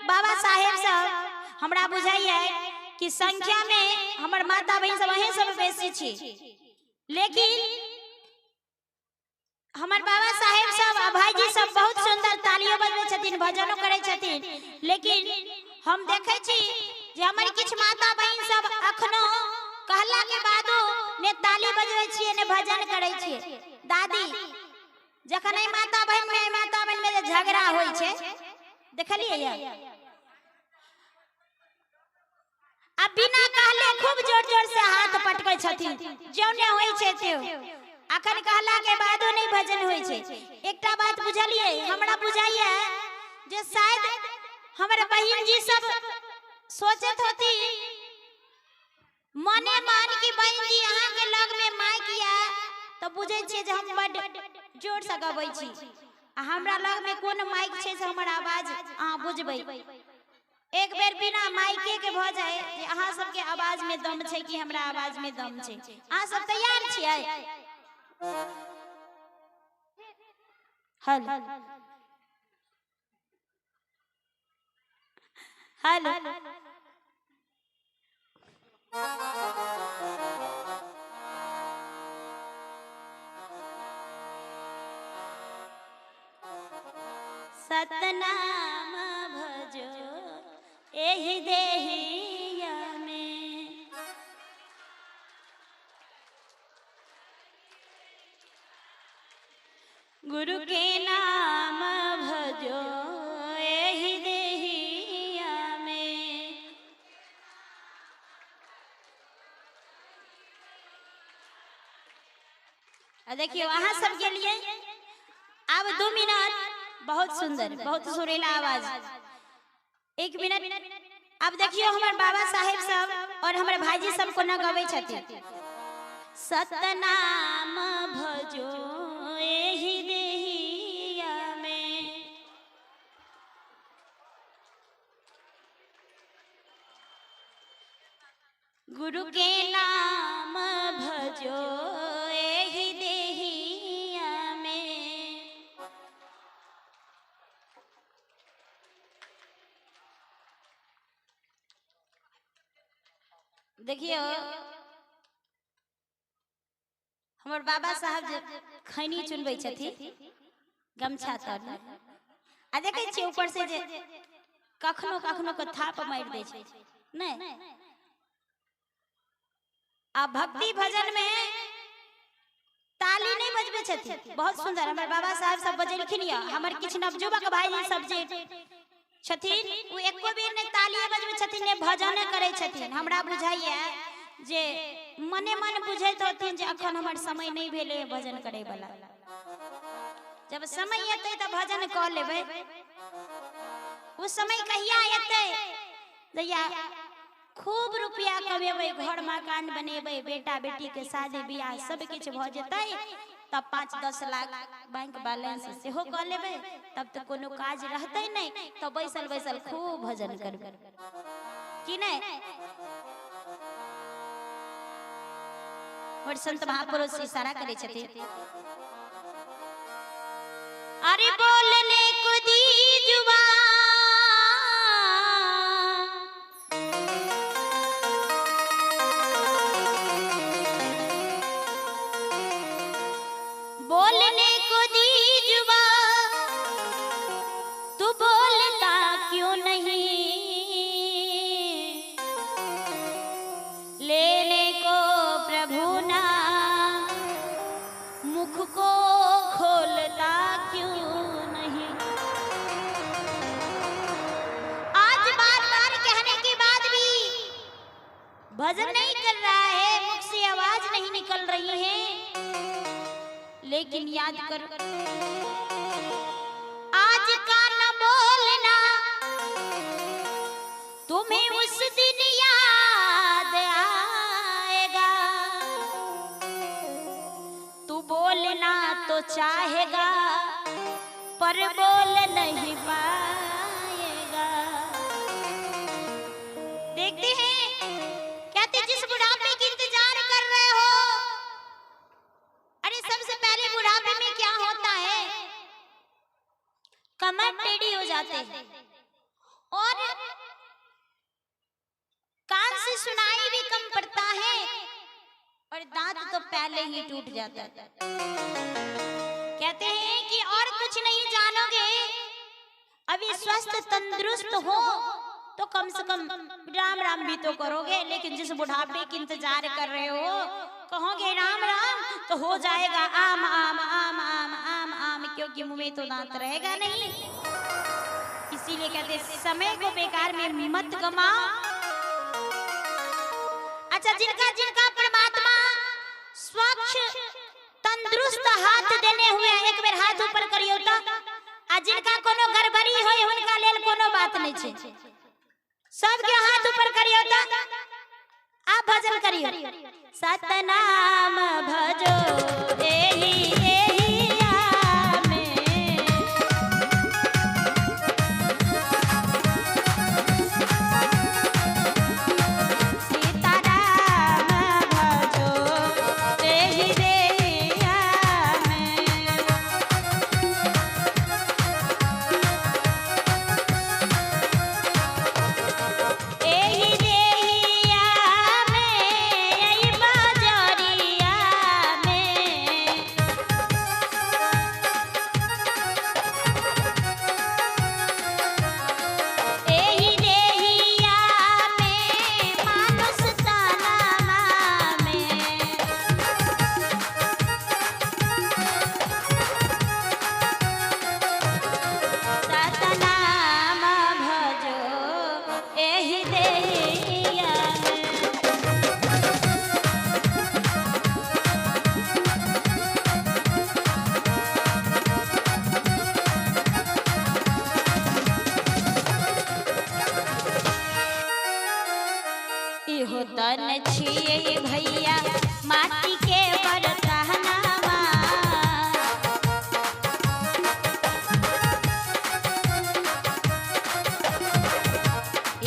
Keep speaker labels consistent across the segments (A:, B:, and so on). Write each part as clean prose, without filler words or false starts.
A: बाबा साहेब सब हमरा बुझाइए कि संख्या में हमर माता बहिन सब अहें सब बेसी छी, लेकिन हमर बाबा साहेब सब आ भाईजी सब बहुत सुंदर तालियो बजबै छथिन, भजनो करै छथिन, लेकिन हम देखै छी जे हमर किछु माता बहिन सब अखनो कहला के बादो ने ताली बजबै छियै ने भजन करै छियै। दादी जखन एहि माता बहिन में एहि माता बहिन में जे झगड़ा होइ छै देखलियै या? आ बिना कहले खूब जोर जोर से हाथ पटकै छथिन, जौने होइ छै त्यो। अखन कहला के बादो नहीं भजन होइ छै। एकटा बात बुझलियै, हमरा बुझाइए जे शायद हमर बहिन जी सब सोचत होती मने मन कि बहिन जी अहाँ के लग में माइक या तो बुझै छियै जे हम बड जोर से गबै छी, आ हमरा लग में कोन माइक छै से हमर आवाज अहाँ बुझबै। एक बेर बिना माइके के भऽ जाय जे अहाँ सबके आवाज में दम छै कि हमरा आवाज में दम छै। अहाँ सब तैयार छियै? हेलो हेलो, सतनाम भजो एहि देहिया में। गुरु के नाम भजो एहि देहिया में। आ देखियो अहाँ सबके लिए अब 2 मिनट, बहुत सुंदर, बहुत सुरीला आवाज, 1 मिनट। अब देखियो हमर बाबा साहेब सब और हमर भाईजी सब कोना गबै छथिन। सतनाम भजो एहि देहिया में। गुरु के नाम भजो एहि देहिया में। देखियो हमर बाबा साहब जे खैनी चुनबै छथिन गमछा तर में, आ देखै छियै ऊपर से जे कखनो कखनो के थाप मारि दै छै नहीं। आ भक्ति भजन में ताली नहीं बजबै छथिन। बहुत सुंदर हमर बाबा साहब सब बजेलखिन या हमर किछु नवयुवक भाई सब जे छथिन ओ एको बेर ने ताली बजबै छथिन ने भजन करै छथिन। हमरा बुझाइए जे मने मन बुझैत होथिन जे अखन हमर समय नहीं भेलै भजन करे वाला, जब समय एतै तऽ भजन कऽ लेबै। ओ समय कहिया एतै? जहिया खूब रुपया कमेबै, घर मकान बनेबै, बेटा बेटी के शादी बियाह सब किछु भऽ जेतै, तब 5-10 लाख बैंक बैलेंस सेहो कऽ लेबै, तब तऽ कोनो काज रहतै नहि, तऽ बैसल बैसल खूब भजन करबै कि नहीं? और संत महापुरुष इशारा करै छथिन, अरे बोलने को दी जुबान, बोलने को दी जुबान, तू बोलता क्यों नहीं, लेने को प्रभु ना मुख को खोलता क्यों नहीं। आज बार बार कहने के बाद भी भजन नहीं कर रहा है, मुख से आवाज नहीं निकल रही है, लेकिन याद करो आज का न बोलना तुम्हें उस दिन याद आएगा, तू बोलना तो चाहेगा पर बोल नहीं पाएगा। देखते हैं, कहते जिस बुढ़ापे की इंतजार कर रहे हो, अरे सबसे पहले बुढ़ापे में क्या होता है? कमर टेढ़ी हो जाते हैं और और दांत तो पहले ही टूट जाता है। कहते हैं कि और कुछ नहीं जानोगे, अभी स्वस्थ तंदुरुस्त हो तो कम से कम राम राम भी तो करोगे, लेकिन जिस बुढ़ापे की इंतजार कर रहे हो कहोगे राम राम तो हो जाएगा आम आम आम आम आम आम, क्योंकि मुंह में तो दांत रहेगा नहीं। इसीलिए कहते समय को बेकार में मत गमाओ। अच्छा, जिनका जिनका परमात्मा स्वच्छ तंदुरुस्त हाथ देने हुए हैं, एक बेर हाथ ऊपर करियो तो। आ जिनका कोनो गड़बड़ी होय हुनका लेल कोनो बात नहीं छे, सबके हाथ ऊपर करियो तो आप भजन करियो। सतनाम भजो एही एही आमे, सीताराम भजो एही एही आमे। एही देहिया में एही बजरिया में, एही देहिया में मानुष तनमा में। सतनाम भजो एही देहिया में। इहो तन छियै भैया माटी के बरतनवा,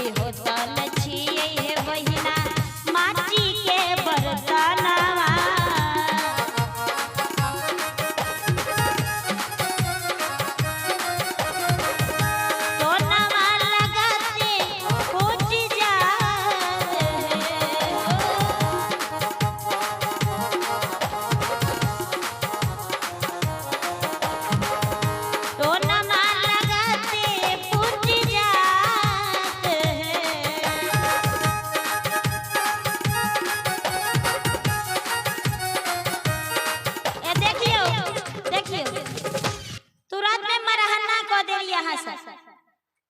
A: इहो तन छियै हे बहिना माटी के बरतनवा। सोनवा लगाते फूट जात है हो। सोनमा लगाते फूट जात है। ए देखियो देखियो, तुरंत में मरहन्ना कऽ देली यहाँ से।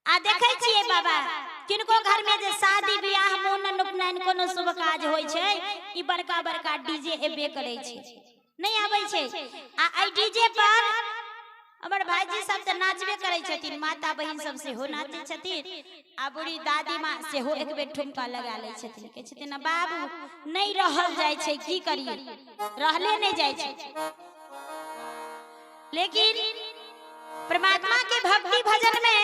A: आ देखै छियै बाबा, किनको घर में जे शादी बियाह मुंडन उपनयन कोनो शुभ काज होइ छै, ई बड़का बड़का डीजे एबे करै छै, नहीं आबै छै। आ एहि डीजे पर हमर भाईजी सब तऽ नाचबे करै छथिन, माता बहिन सब सेहो नाचै छथिन, आ बूढ़ी दादी माँ सेहो एक बेर ठुमका लगा लै छथिन। कहै छथिन ना बाबू नहीं रहल जाइ छै, की करिए, रहले नहीं जाइ छै। लेकिन परमात्मा के भक्ति भजन में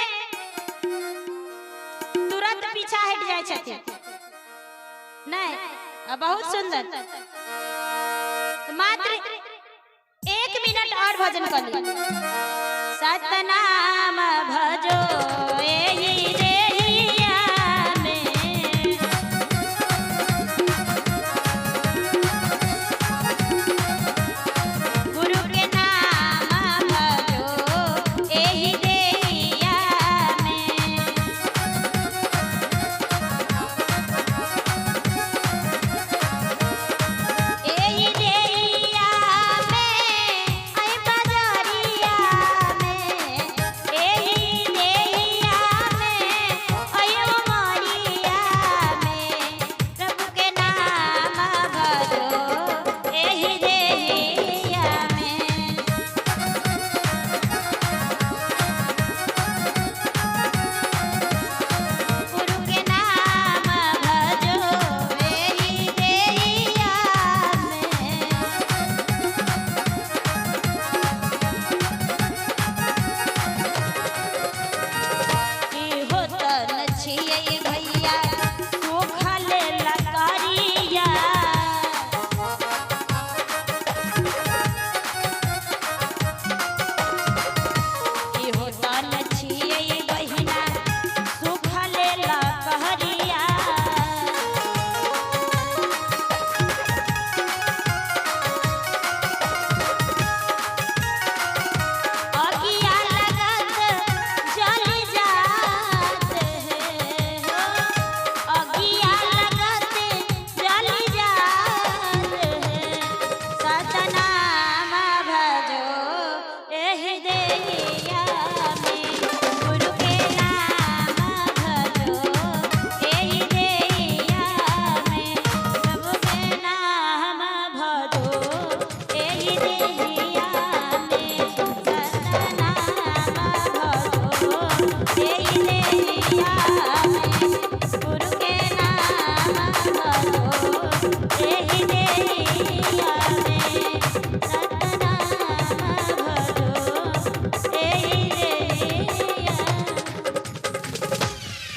A: तुरंत पीछा हट जाए छथिन। नहीं, बहुत सुंदर। मात्र 1 मिनट और भजन कर ली। सतनाम भजो।